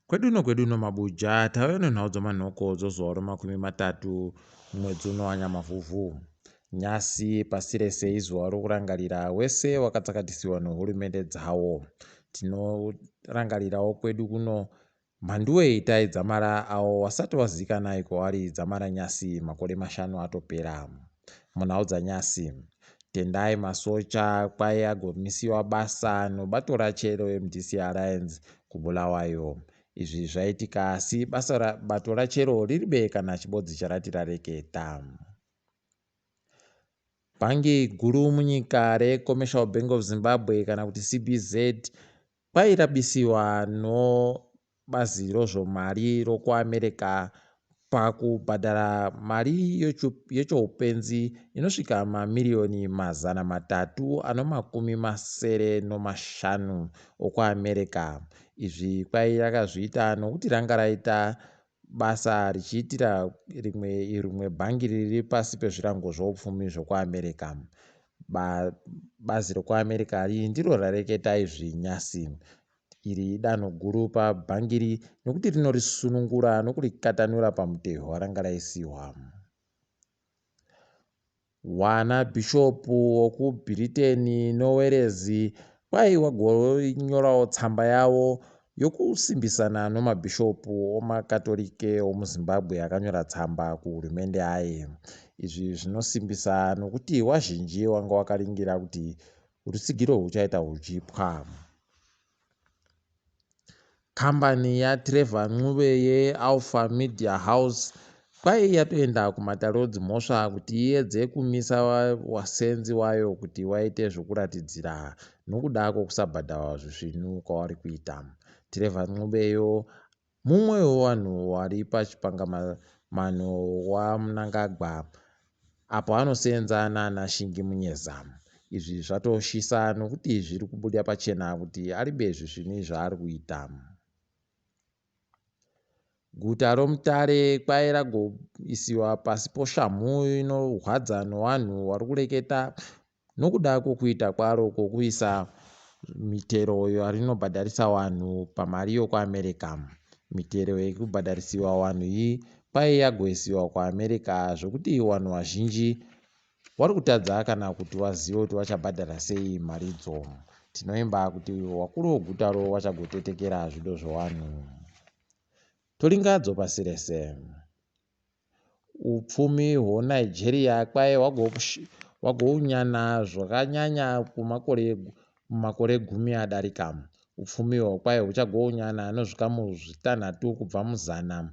Kwedu uno kwedu uno mabuja tauya nenhau dzamanhoko dzozuva romakumi matatu mumwedzi uno wanyamavhuvhu. Nyasi pasi rese izuva rokurangarira wese wakatsakatisiwa nehurumende dzawo. Tinorangarirawo kwedu kuno Mhanduwe Itai Dzamara awo wasati wazikanai kwaari Dzamara nyasi makore mashanu atopera. Munhau dzanyasi Tendai Masocha kwai agomisiwa basa nobato rache reMDC Alliance kuBulawayo. Izvi zvaitika asi basa bato rachero riribe kana chibodzi charati rareketa. Bhangi guru munyika reCommercial Bank of Zimbabwe kana kuti CBZ kwai rabisiwa nobazi rozvomari rokuAmerica pakubhadhara mari yechoupenzi inosvika mamiriyoni 375 okuAmerica. Izvi kwai rakazviita nokuti ranga raita basa richiitira rimwe rimwe bhangi riri pasi pezvirango zvoupfumi zvokuAmerica. Ba, bazi rokuAmerica rii ndiro rareketa izvi nyasi. Iri idanho guru pabhangiri nokuti rinorisunungura nokurikatanura pamuteyo waranga raisiwa. Wana bhishopu wokuBhiriteni noWerezi kwai wagonyorawo tsamba yavo yokusimbisana nomabhishopu omakatorike omuZimbabwe akanyora tsamba kuhurumende aye. Izvi zvinosimbisa nokuti wazhinji wanga wakaringira kuti rutsigiro huchaita huchipwa. Kambani yaTrevor Ncube yeAlpha Media House kwai yatoenda kumatare edzimhosva kuti iedze kumisa wasenzi wayo kuti waite zvokuratidzira nokuda kwokusabhadharwa zvisvinu kwavari kuita. Trevor Ncubeyo mumwe wevanhu wari pachipangamano waMnangagwa apo anosenza naana Shingi Munyeza. Izvi zvatoshisa nokuti zviri kubuda pachena kuti aribe zvisvinu zvaari kuita. Guta roMutare kwai ragoisiwa pasi poshamhu inorwadza nowanhu wari kureketa nokuda kwokuita kwaro kwokuisa mitero yarinobhadharisa vanhu pamari yokuAmerica. Mitero yekubhadharisiwa vanhu iyi kwai yagoisiwa kuAmerica zvokuti vanhu vazhinji vari kutadza kana kuti vazive kuti vachabhadhara sei maridzo. Tinoimba kuti wakuru wegutaro vachagotetekera zvido zvevanhu. Toringadzo pasi rese. Upfumi hweNigeria kwai hwagounyana zvakanyanya mumakore 10 adarika. Upfumi uhwu kwai huchagounyana nozvikamu 6 kubva muzana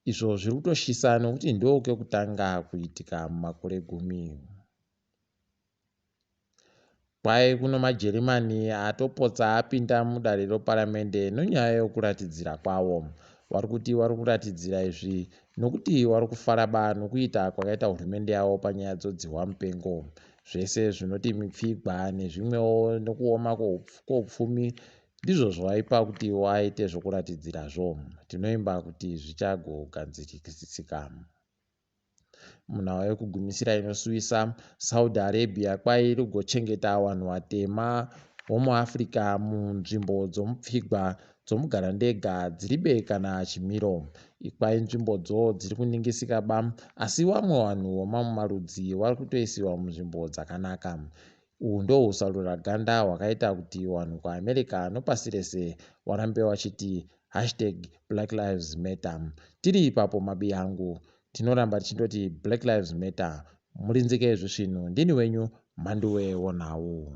izvo zviri kutoshisa nokuti ndokekutanga kuitika mumakore 10. Kwai kuno maJerimani atopotsa apinda mudare reparamende nenyaya yokuratidzira kwavo. Vari kuti vari kuratidzira izvi nokuti vari kufaraba nokuita kwakaita hurumende yavo panyaya dzodzihwa mupengo. Zvese zvinoti mipfigwa nezvimwewo nokuoma kwoupfumi ndizvo zvaipa kuti waite zvokuratidzirazvo. Tinoimba kuti zvichagogadzikisika. Munhau yekugumisira inosuwisa, Saudi Arabia kwai iri kugochengeta vanhu vatema vomuAfrica munzvimbo dzomupfigwa dzomugarandega dziribe kana chimiro. Kwai nzvimbodzo dziri kuningisika ba asi vamwe vanhu vomamwe marudzi vari kutoisiwa munzvimbo dzakanaka. Uhu ndohusaruraganda hwakaita kuti vanhu kuAmerica nopasi rese varambe vachiti #BlackLivesMatter. Tiri ipapo mabi angu tinoramba tichindoti Black Lives Matter. Murinzike zvisvinu ndini wenyu Mhanduwe wonhau.